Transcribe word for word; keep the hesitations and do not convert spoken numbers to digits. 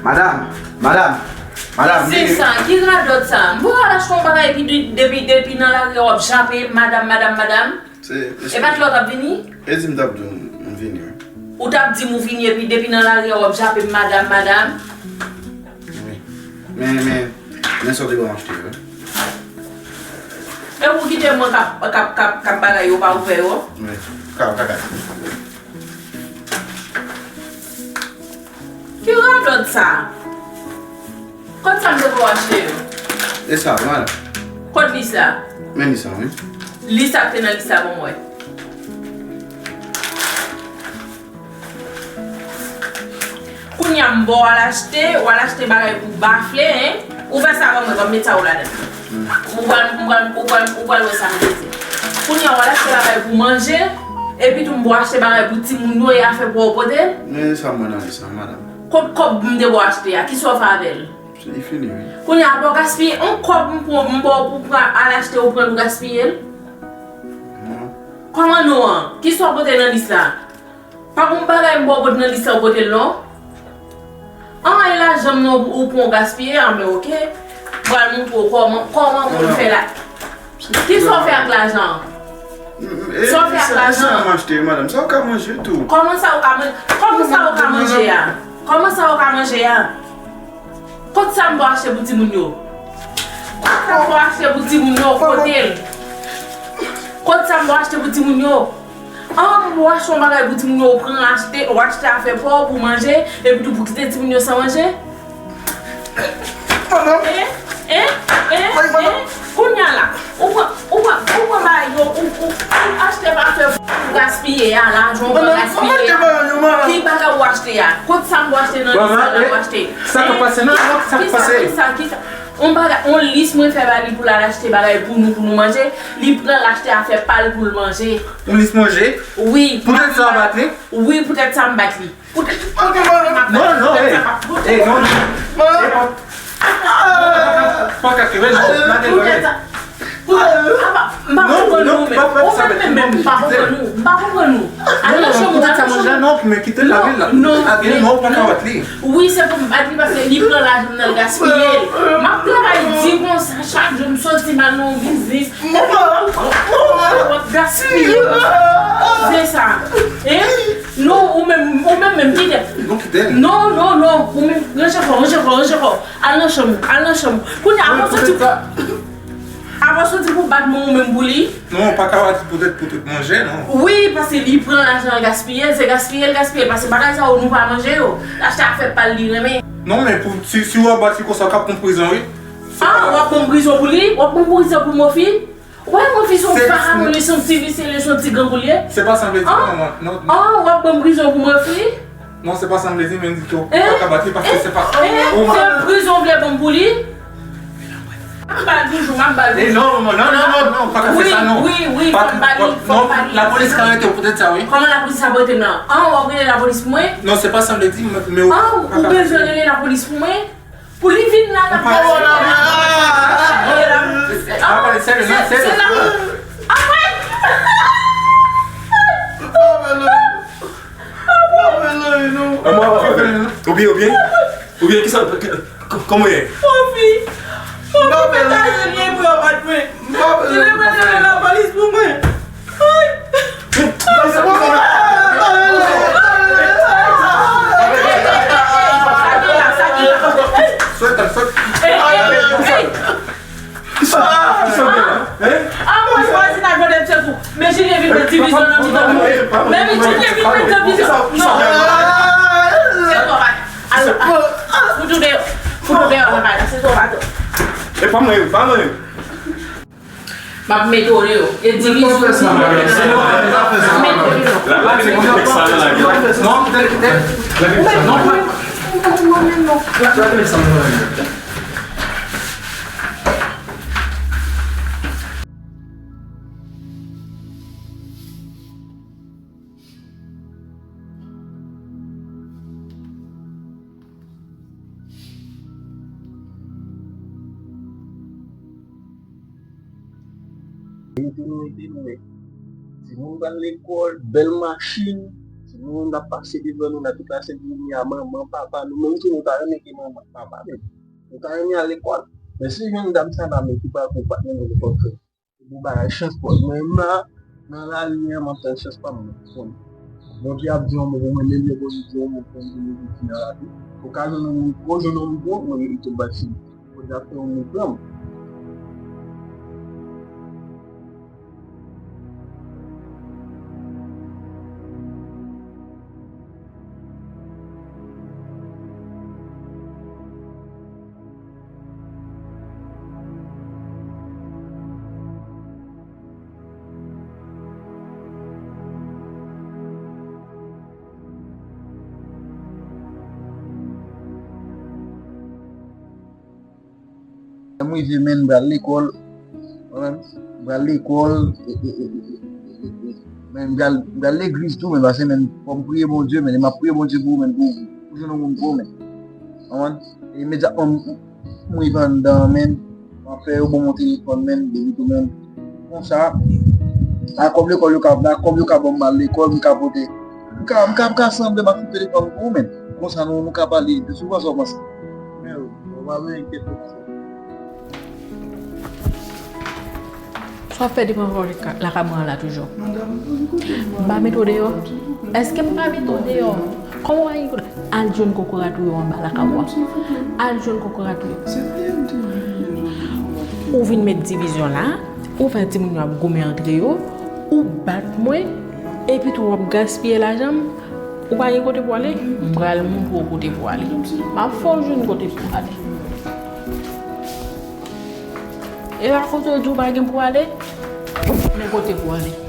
Madanm, madanm, madanm, vini. Se sa, ki radòt sa? M pou al achte yon bagay epi de- depi, depi nan lari a w ap jape, madanm, madanm, madanm. Se, e pa t lè w t ap vini? E di m t ap di w m vini, wi. Ou t ap di m ou vini epi depi nan lari a w ap jape m madanm, madanm? Wi. Men, men, men sa w te ban m achte yo, wi. E ou kite mwen k ap, k ap, k ap, k ap bagay yo pa ouvè yo? Wi. Ka, ka, ka. Ki radòt sa? Kot sa m te ba w achte yo? E sa, madanm. Kot lis la? Men lis la, wi. Lis la k te nan lis la ban mwen. Kounye a m ba w al achte, w al achte bagay pou bafle, en. Ou fè sa ban mwen, ban m met sa ou ladan. Ou pral, ou pral, ou pral, ou pral wè sa m te di. Kounye a w al achte bagay pou manje, epi tou m ba w achte bagay pou timoun yo, e afè pa w pote l? Men sa mwen nan lis la, madanm. Kot kòb m te ba w achte a? Kisa w fè avè l? Li fini, wi. Kounye a, pa w gaspiye yon kòb m pran, m ba w pou pran al achte, ou pran l ou gaspiye l? Non. Kòman non an? Kisa w pote nan lis la? Pa gon bagay m ba w pote nan lis la ou pote l non. An, e lajan m nan ou pran ou gaspiye, an men oke. M pral montre w kòman, kòman pou m fè la. Kisa w fè ak lajan an? Sa w fè ak lajan an? Sa m achte, madanm, sa w ka manje tou. Kòman sa w ka manje? Kòman sa w ka manje a? Kòman sa w ka manje a? Kot sa m ba w achte pou timoun yo? Kot sa m ba w achte pou timoun yo? Kote l? Kot sa m ba w achte pou timoun yo? An, m ba w achte yon bagay pou timoun yo, ou pran achte, ou achte afè pa w pou manje, epi tou pou kite timoun yo san manje? Madanm. Eh, eh, eh, eh. Kounye a la, ou pran, ou pran, ou pran bagay yo, ou, ou, ou achte pa fè pou gaspiye a, lajan ou pa gaspiye a. Ki bagay ou achte a? Kot sa m pou achte nan lis la, la ou achte? Sa k ap pase nan, sa k ap pase? Kisa, kisa, kisa? On bagay, on lis mwen fè ba li pou l al achte bagay pou nou, pou nou manje. Li pran l achte afè pa l pou l manje. On lis manje? Wi. Poutèt sa w bat li? Wi, poutèt sa m bat li. Poutèt, poutèt sa m bat li. Non, non, eh. Eh, non, non. Eh, pa, pa, pa ka kebe, non. Poutèt sa. Apa, m pa konprann ou menm. Ou menm menm, m pa konprann ou. M pa konprann ou. Al nan chanm ou, al nan chanm ou. Non, non, non, ou pa ka bat li. Wi, se pou m bat li paske li pran lajan m nan l gaspiye l. M ap travay di konsa chak jou, m soti m al nan yon biznis. Epi w ap gaspiye. Se sa. Hein? Non, ou menm, ou menm, menm, kite. Non, kite. Non, non, non. Ou menm, ranje kò, ranje kò, ranje kò. Al nan chanm ou, al nan chanm ou. Kounye a, avan w soti, avan w soti pou w bat mwen ou menm pou li. Non, ou pa ka bat li poutèt, poutèt manje, non. Wi, paske li pran lajan l gaspiye l, se gaspiye l gaspiye l, paske bagay sa yo nou pa manje yo. L achte afè pa l li renmen. Non, men pou, si, si w ap bat li konsa, w ka pran prizon, wi. Ah, w ap pran prizon pou li? W ap pran prizon pou Mofi? Ou pa wè Mofi se yon vakabon, li se yon ti visye, li se yon ti grangou li ye. Se pa sa m vle di, non, non, non. Ah, w ap pran prizon pou Mofi? Non, se pa sa m vle di, men m di ke w pa ka bat li paske se pa. Eh, se prizon w vle ban m pou li? M ap ba l toujou, m ap ba l toujou. Eh, non, non, non, non, non, non, pa ka fè sa, non. Wi, wi, wi, fò m ba li, fò m ba li. Lapolis ka arete w poutèt sa, wi. Kòman lapolis ap arete m nan? Ah, w ap rele lapolis pou mwen? Non, se pa sa m vle di, men, men ou pa ka. Ah, ou bezwen rele lapolis pou mwen? Pou li vin la, n ap pale serye. N ap pale serye, non, serye. Oubyen, oubyen, oubyen, kisa, k-, k-, kòman w ye? Mofi. Mofi, fè taye li epi w bat mwen. Li rele lapolis pou mwen. Ay! Sot, sot. Ey, ey, ey, ey. Kisa, kisa w gen la? Hein? An mwen chwazi nan jwenn msye tou. Men Jilyen vin met divizyon nan mitan nou. Men Jilyen vin met divizyon. Non. Se twò bak. Al, al. Fout ou deyò. Fout ou deyò nan kay la. Se twò bak. E pa mwen yo, pa mwen yo. M ap mete w deyò. E divizyon. M ap mete w deyò. Non, kite l, kite l. Non, non, non. Rete nou, rete nou, men. Timoun pral lekòl, bèl machin. Nou, n ap pase devan nou la, tout la sent, nou ni a manman, papa nou, menm tou nou ta renmen gen manman, papa menm. Nou ta renmen al lekòl. Men si jèn dam sa la menm ki pa pou pa nan lekòl frè. Bon bagay, chans pa mwen menm la, nan lari an, m ap tann chans pa m nan. Bondye ap di yon mo pou mwen, menm lè Bondye di yon mo pou mwen, pou mwen vin nan lavi. Okazyon nan moun, okazyon nan moun pou mwen, mwen tou bati. Bondye ap fè yon moun plan. Lè m rive, men, m pral lekòl. Konprann? M pral lekòl. E, e, e, e, e, e, e. Men, m pral, m pral legliz tou, men, paske, men, fò m priye Bondye, men, m ap priye Bondye pou ou, men, pou, pou jwenn yon moun pou ou, men. Konprann? E imedyatman, m, m rive anndan, men, m ap fè yo ban mwen telefòn, men, depi tou, men. Konsa, a kòb lekòl yo ka, a kòb yo ka ban m al lekòl, m ka pote. M ka, m ka, m ka sanble m ak yon telefòn pou ou, men. Konsa, nou, nou ka pale, de sou sa w panse. Frè, ou pa bezwen enkyete w konsa. Sa w ap fè devan pòt lakay mwen an la toujou? Madam, koute m. M pa mete w deyò. Èske m pa mete w deyò? Kòman w pa gen kote? Al jwenn kokorat ou yo anba lakay ou a. Al jwenn kokorat ou yo. Ou vin met divizyon la, ou fè timoun yo ap goumen antre yo, ou bat mwen, epi tou w ap gaspiye lajan m. Ou pa gen kote pou ale? M pral montre w kote pou ale. M ap fè w jwenn kote pou ale. E la kote w di w pa gen pou ale? Men kote pou ale.